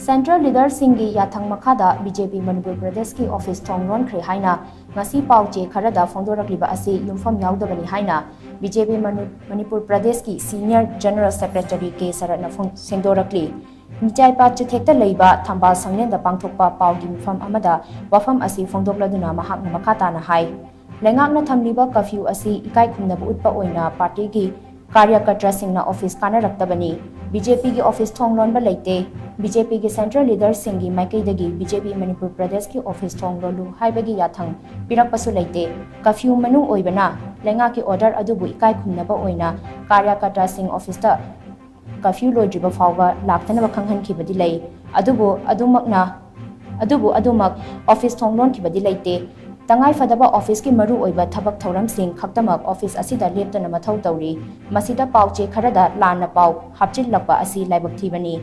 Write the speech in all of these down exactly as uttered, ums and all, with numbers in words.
Central ꯂꯤꯗꯔꯁꯤꯡꯒꯤ ꯌꯥꯊꯪ ꯃꯈꯥꯗ B J ꯄꯤ ꯃꯅꯤꯄꯨꯔ ꯄ꯭ꯔꯗꯦꯁꯀꯤ ꯑꯣꯐꯤꯁ ꯊꯣꯡ ꯂꯣꯟꯈ꯭ꯔꯦ ꯍꯥꯏꯅ ꯉꯁꯤ ꯄꯥꯎ ꯆꯦ ꯈꯔꯗ ꯐꯣꯡꯗꯣꯔꯛꯂꯤꯕ ꯑꯁꯤ ꯌꯨꯝꯐꯝ ꯌꯥꯎꯗꯕꯅꯤ ꯍꯥꯏꯅ ꯕꯤ ꯖꯦ ꯄꯤ ꯃꯅꯨ-, ꯃꯅꯤꯄꯨꯔ ꯄ꯭ꯔꯗꯦꯁꯀꯤ ꯁꯤꯅꯤꯌꯔ ꯖꯦꯅꯔꯦꯜ ꯁꯦꯀ꯭ꯔꯦꯇꯔꯤ ꯀꯦ ꯁꯔꯠꯅ ꯐꯣꯡ-, ꯁꯦꯡꯗꯣꯔꯛꯂꯤ꯫ ꯃꯤꯆꯥꯏꯄꯥꯠ ꯆꯤꯊꯦꯛꯇ ꯂꯩꯕ ꯊꯝꯕꯥꯜ ꯁꯪꯂꯦꯟꯗ ꯄꯥꯡꯊꯣꯛꯄ ꯄꯥꯎꯒꯤ ꯃꯤꯐꯝ ꯑꯃꯗ ꯋꯥꯐꯝ ꯑꯁꯤ ꯐꯣꯡꯗꯣꯛꯂꯗꯨꯅ ꯃꯍꯥꯛꯅ ꯃꯈꯥ ꯇꯥꯅ ꯍꯥꯏ, ꯂꯩꯉꯥꯛꯅ ꯊꯝꯂꯤꯕ ꯀꯔꯐ꯭ꯌꯨ ꯑꯁꯤ ꯏꯀꯥꯏ ꯈꯨꯝꯅꯕ ꯎꯠꯄ ꯑꯣꯏꯅ ꯄꯥꯔꯇꯤꯒꯤ ꯀꯥꯔꯌꯀꯔꯇꯥꯁꯤꯡꯅ ꯑꯣꯐꯤꯁ ꯀꯥꯅꯔꯛꯇꯕꯅꯤ꯫ ꯕꯤ ꯖꯦ ꯄꯤꯒꯤ ꯑꯣꯐꯤꯁ ꯊꯣꯡ ꯂꯣꯟꯕ ꯂꯩꯇꯦ꯫ ꯕꯤ ꯖꯦ ꯄꯤꯒꯤ ꯁꯦꯟꯇ꯭ꯔꯦꯜ ꯂꯤꯗꯔꯁꯤꯡꯒꯤ ꯃꯥꯏꯀꯩꯗꯒꯤ ꯕꯤ ꯖꯦ ꯄꯤ ꯃꯅꯤꯄꯨꯔ ꯄ꯭ꯔꯗꯦꯁꯀꯤ ꯑꯣꯐꯤꯁ ꯊꯣꯡ ꯂꯣꯜꯂꯨ ꯍꯥꯏꯕꯒꯤ ꯌꯥꯊꯪ ꯄꯤꯔꯛꯄꯁꯨ ꯂꯩꯇꯦ꯫ ꯀꯔꯐ꯭ꯌꯨ ꯃꯅꯨꯡ ꯑꯣꯏꯕꯅ ꯂꯩꯉꯥꯛꯀꯤ ꯑꯣꯔꯗꯔ ꯑꯗꯨꯕꯨ ꯏꯀꯥꯏ ꯈꯨꯝꯅꯕ ꯑꯣꯏꯅ ꯀꯥꯔꯌꯀꯔꯇꯥꯁꯤꯡ ꯑꯣꯐꯤꯁꯇ ꯀꯔꯐ꯭ꯌꯨ ꯂꯣꯏꯗ꯭ꯔꯤꯕ ꯐꯥꯎꯕ ꯂꯥꯛꯇꯅꯕ ꯈꯪꯍꯟꯈꯤꯕꯗꯤ ꯂꯩ꯫ ꯑꯗꯨꯕꯨ ꯑꯗꯨꯃꯛꯅ, ꯑꯗꯨꯕꯨ ꯑꯗꯨꯃꯛ ꯑꯣꯐꯤꯁ ꯊꯣꯡ ꯂꯣꯟꯈꯤꯕꯗꯤ ꯂꯩꯇꯦ꯫ ꯇꯉꯥꯏꯐꯗꯕ ꯑꯣꯐꯤꯁꯀꯤ ꯃꯔꯨꯑꯣꯏꯕ ꯊꯕꯛ ꯊꯧꯔꯝꯁꯤꯡ ꯈꯛꯇꯃꯛ ꯑꯣꯐꯤꯁ ꯑꯁꯤꯗ ꯂꯦꯞꯇꯅ ꯃꯊꯧ ꯇꯧꯔꯤ꯫ ꯃꯁꯤꯗ ꯄꯥꯎ ꯆꯦ ꯈꯔꯗ ꯂꯥꯟꯅ ꯄꯥꯎ ꯍꯥꯞꯆꯤꯜꯂꯛꯄ ꯑꯁꯤ ꯂꯥꯏꯕꯛ ꯊꯤꯕꯅꯤ꯫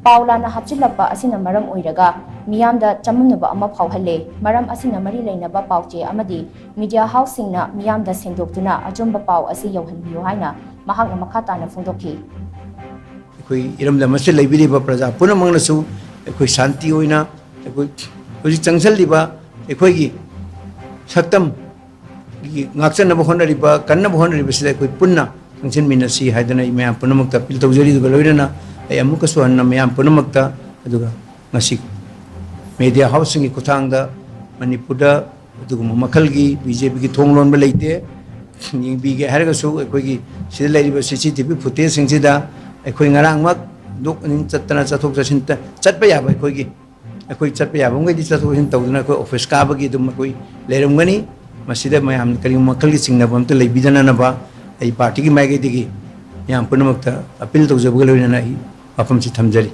ꯄꯥꯎ ꯂꯥꯟꯅ ꯍꯥꯞꯆꯤꯜꯂꯛꯄ ꯑꯁꯤꯅ ꯃꯔꯝ ꯑꯣꯏꯔꯒ ꯃꯤꯌꯥꯝꯗ ꯆꯃꯝꯅꯕ ꯑꯃ ꯐꯥꯎꯍꯜꯂꯦ꯫ ꯃꯔꯝ ꯑꯁꯤꯅ ꯃꯔꯤ ꯂꯩꯅꯕ ꯄꯥꯎ ꯆꯦ ꯑꯃꯗꯤ ꯃꯤꯗꯤꯌꯥ ꯍꯥꯎꯁꯁꯤꯡꯅ ꯃꯤꯌꯥꯝꯗ ꯁꯦꯡꯗꯣꯛꯇꯨꯅ ꯑꯆꯨꯝꯕ ꯄꯥꯎ ꯑꯁꯤ ꯌꯧꯍꯟꯕꯤꯌꯨ ꯍꯥꯏꯅ ꯃꯍꯥꯛꯅ ꯃꯈꯥ ꯇꯥꯅ ꯐꯣꯡꯗꯣꯛꯈꯤ꯫ ꯑꯩꯈꯣꯏ ꯏꯔꯝꯗꯝ ꯑꯁꯤꯗ ꯂꯩꯕꯤꯔꯤꯕ ꯄ꯭ꯔꯖꯥ ꯄꯨꯝꯅꯃꯛꯅꯁꯨ ꯑꯩꯈꯣꯏ ꯁꯥꯟꯇꯤ ꯑꯣꯏꯅ ꯑꯩꯈꯣꯏ ꯍꯧꯖꯤꯛ ꯆꯪꯁꯤꯜꯂꯤꯕ ꯑꯩꯈꯣꯏꯒꯤ ꯁꯛꯇꯝꯒꯤ ꯉꯥꯛꯆꯅꯕ ꯍꯣꯠꯅꯔꯤꯕ, ꯀꯟꯅꯕ ꯍꯣꯠꯅꯔꯤꯕꯁꯤꯗ ꯑꯩꯈꯣꯏ ꯄꯨꯟꯅ ꯆꯪꯁꯤꯟꯃꯤꯟꯅꯁꯤ ꯍꯥꯏꯗꯅ ꯑꯩ ꯃꯌꯥꯝ ꯄꯨꯝꯅꯃꯛꯇ ꯑꯄꯤꯜ ꯇꯧꯖꯔꯤ꯫ ꯑꯗꯨꯒ ꯂꯣꯏꯅꯅ ꯑꯩ ꯑꯃꯨꯛꯀꯁꯨ ꯍꯟꯅ ꯃꯌꯥꯝ ꯄꯨꯝꯅꯃꯛꯇ, ꯑꯗꯨꯒ ꯉꯁꯤ ꯃꯦꯗꯤꯌꯥ ꯍꯥꯎꯁꯁꯤꯡꯒꯤ ꯈꯨꯠꯊꯥꯡꯗ ꯃꯅꯤꯄꯨꯔꯗ ꯑꯗꯨꯒꯨꯝꯕ ꯃꯈꯜꯒꯤ ꯕꯤ ꯖꯦ ꯄꯤꯒꯤ ꯊꯣꯡ ꯂꯣꯟꯕ ꯂꯩꯇꯦ꯫ ꯌꯦꯡꯕꯤꯒꯦ ꯍꯥꯏꯔꯒꯁꯨ ꯑꯩꯈꯣꯏꯒꯤ ꯁꯤꯗ ꯂꯩꯔꯤꯕ ꯁꯤ ꯁꯤ ꯇꯤ ꯚꯤ ꯐꯨꯇꯦꯖꯁꯤꯡꯁꯤꯗ ꯑꯩꯈꯣꯏ ꯉꯔꯥꯡꯃꯛ ꯍꯟꯗꯣꯛ ꯍꯟꯖꯤꯟ ꯆꯠꯇꯅ ꯆꯠꯊꯣꯛ ꯆꯠꯁꯤꯟ ꯇ-, ꯆꯠꯄ ꯌꯥꯕ ꯑꯩꯈꯣꯏꯒꯤ, ꯑꯩꯈꯣꯏ ꯆꯠꯄ ꯌꯥꯕ ꯃꯈꯩꯗꯤ ꯆꯠꯊꯣꯛ ꯆꯠꯁꯤꯟ ꯇꯧꯗꯅ ꯑꯩꯈꯣꯏ ꯑꯣꯐꯤꯁ ꯀꯥꯕꯒꯤ ꯑꯗꯨꯝ ꯑꯩꯈꯣꯏ ꯂꯩꯔꯝꯒꯅꯤ꯫ ꯃꯁꯤꯗ ꯃꯌꯥꯝꯅ ꯀꯔꯤꯒꯨꯝꯕ ꯃꯈꯜꯒꯤ ꯆꯤꯡꯅꯕ ꯑꯝꯇ ꯂꯩꯕꯤꯗꯅꯅꯕ ꯑꯩ ꯄꯥꯔꯇꯤꯒꯤ ꯃꯥꯏꯀꯩꯗꯒꯤ ꯃꯌꯥꯝ ꯄꯨꯝꯅꯃꯛꯇ ꯑꯄꯤꯜ ꯇꯧꯖꯕꯒ ꯂꯣꯏꯅꯅ ꯑꯩ ꯋꯥꯐꯝꯁꯤ ꯊꯝꯖꯔꯤ꯫